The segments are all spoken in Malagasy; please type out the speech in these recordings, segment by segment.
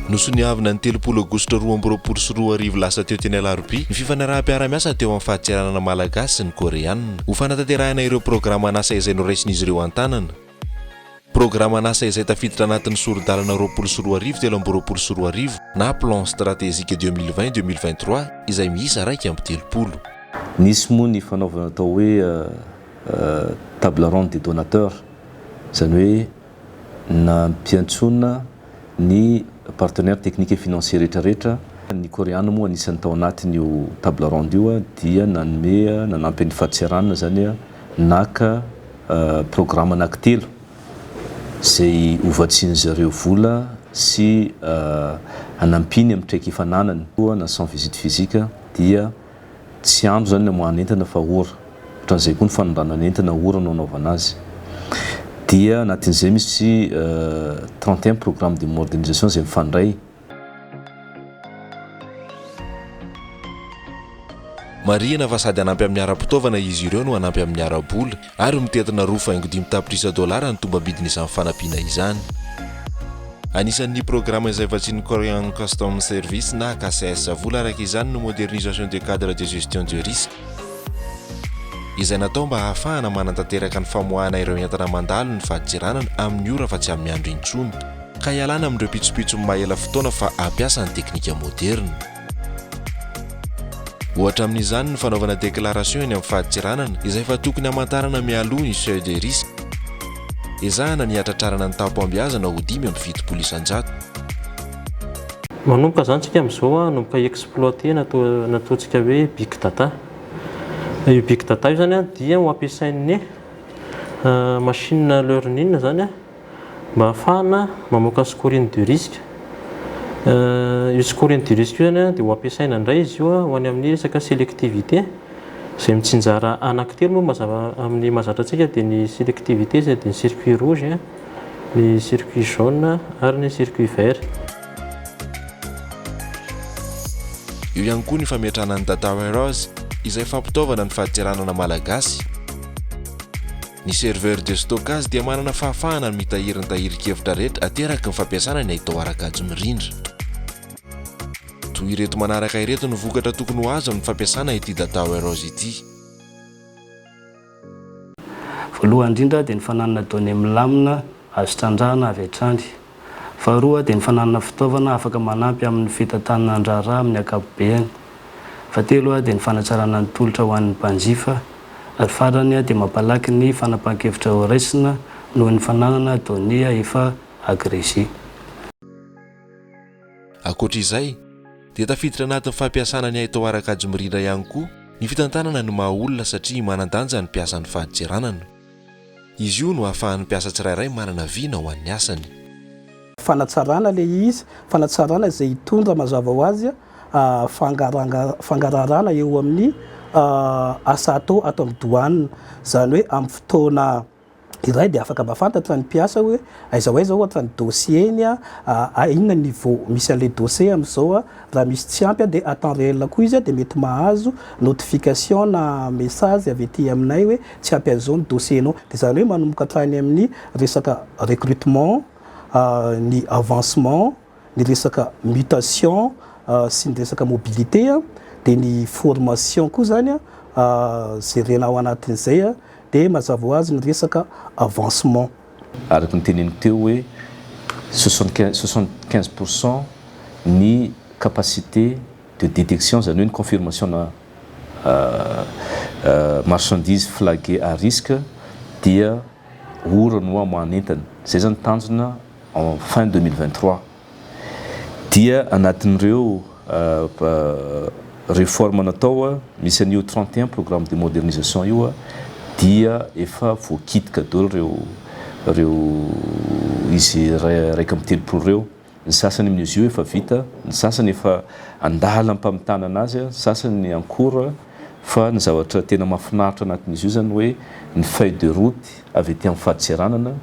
Nosoniavina ny 30 aogositra 2022 lasa teo teny Alarobia ny fifanaraham-piarahamiasa teo amin'ny fadintseranana malagasy sy ny koreanina ho fanatanterahina ireo programan'asa izay noraisin'izy ireo an-tanana. Programan'asa izay tafiditra anatin'ny sori-dalana 2020 2023 na Plan stratégique 2020 2023 izay miisa 31. Nisy moa ny fanaovana atao hoe table ronde des donateurs, izany hoe nampiantsoana ny partenaires techniques et financiers rehetra rehetra. Ny Koreana moa anisan'ny tao anatin'io table ronde io dia nanome, nanampy an'ny fadintseranana izany naka programa anankitelo izay hovatsian'izareo vola sy hanampiany amin'ny traikefa ananany. Na sans visite physique dia Tsy andro izany ny amoahana entana fa ora. Ohatran'izay koa ny fanondranana entana, ora no anaovana azy. Dia anatin'izay misy 31 programme de modernisation izay mifandray. Marihina fa sady hanampy amin'ny ara-pitaovana izy ireo no hanampy amin'ny ara-bola ary mitentina 2,5 tapitrisa dolara ny tombam-bidin'izany fanampiana izany. Anisan'ny programa izay vatsian'ny Korean Customs Service na KCS vola araka izany ny Modernisation des cadres de gestion de risque, izay natao mba hahafahana manatanteraka ny famoahana ireo entana mandalo ny fadintseranana amin'ny ora fa tsy amin'ny andro intsony, ka hialana amin'ireo pitsopitsony maha-ela fotoana fa hampiasa ny teknika moderina. Ohatra amin'izany ny fanaovana déclaration eny amin'ny fadintseranana izay efa tokony hamantarana mialoha ny seuil de risque. Ezahana ny hatratrarana ny taham-pahombiazana ho 75%. Manomboka izany tsika amin'izao hanomboka hi-exploiter ny atao ny ataontsika hoe big data. Io big data io izany dia ho ampiasain'ny machine learning izany mba hahafahana mamoaka scoring de risque. Io scoring de risque io izany dia ho ampiasaina indray izy io ho any amin'ny resaka sélectivité izay mitsinjara anankitelo moa mazava amin'ny mahazatra antsika dia ny sélectivité izay dia ny circuit rouge, ny circuit jaune ary ny circuit vert. Eo ihany koa ny fametrahana ny data warehouse izay fampitaovana ny fadintseranana malagasy. Ny serveur de stockage dia manana fahafahana ny mitahiry ny tahirin-kevitra rehetra ateraky ny fampiasana ny haitao ara-kajy mirindra. Toy ireto manaraka ireto ny vokatra tokony ho azo amin'ny fampiasana ity data warehouse ity. Voalohany indrindra dia ny fananana données milamina azo trandrahana avy hatrany. Faharoa dia ny fananana fitaovana afaka manampy amin'ny fitantanana ny raharaha amin'ny ankapobeany. Fahatelo dia ny fanatsarana ny tolotra ho an'ny mpanjifa. Ary farany dia mampalaky ny fanapahan-kevitra horaisina noho ny fananana données efa agrégées. Ankoatra izay, dia tafiditra anatin'ny fampiasana ny haitao ara-kajy mirindra ihany koa ny fitantanana ny maha olona satria manan-danja ny mpiasan'ny fadintseranana. Izy io no ahafahan'ny mpiasa tsirairay manana vina ho an'ny asany. Fanatsarana ilay izy, fanatsarana izay hitondra mazava ho azy fangarahara eo amin'ny asa atao ato amin'ny douane. Izany hoe amin'ny fotoana iray dia afaka mba fantatra ny mpiasa hoe aiza ho aiza ohatra ny dossier-ny, inona ny niveau misy an'ilay dossier amin'izao, raha misy tsy ampy dia à temps réel koa izy dia mety mahazo notification na message avy aty aminay hoe tsy ampy an'izao ny dossier-nao. Dia izany hoe manomboka hatrany amin'ny resaka recrutement, ny avancement, ny resaka mutation sy ny resaka mobilité dia ny formation koa izany jerena ao anatin'izay dia mazava ho azy ny resaka avancement. Araka ny teneniko teo hoe 75 pourcent ny capacité de détection, izany hoe ny confirmation-na marchandise flagué à risque dia ora no amoahana entana. Izay izany tanjona en fin 2023. Dia anatin'ireo réforme natao misy an'io 31 programme de modernisation io dia efa voakitika daholo ireo izy 31 ireo. Ny sasany amin'izy io efa vita, ny sasany efa andalam-pamitana azy, ny sasany en cours, fa ny zavatra tena mahafinaritra anatin'izy io izany hoe ny feuille de route avy aty amin'ny fadintseranana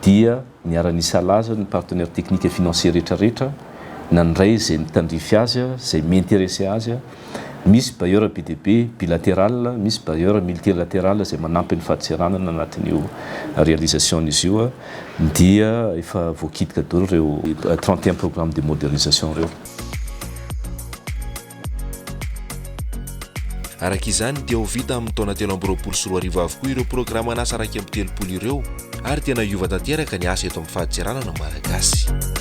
dia niara-nisalaza ny partenaires techniques et financiers rehetra rehetra nandray izay mitandrify azy, izay mi-intéresser azy. Misy bailleur be dia be bilatéral, misy bailleur multilatéral izay manampy ny fadintseranana anatin'io réalisation-n'izy io dia efa voakitika daholo ireo 31 programmes de modernisation ireo. Araka izany dia ho vita amin'ny taona 2023 avokoa ireo programan'asa 31 ireo ary tena hiova tanteraka ny asa eto amin'ny fadintseranana malagasy.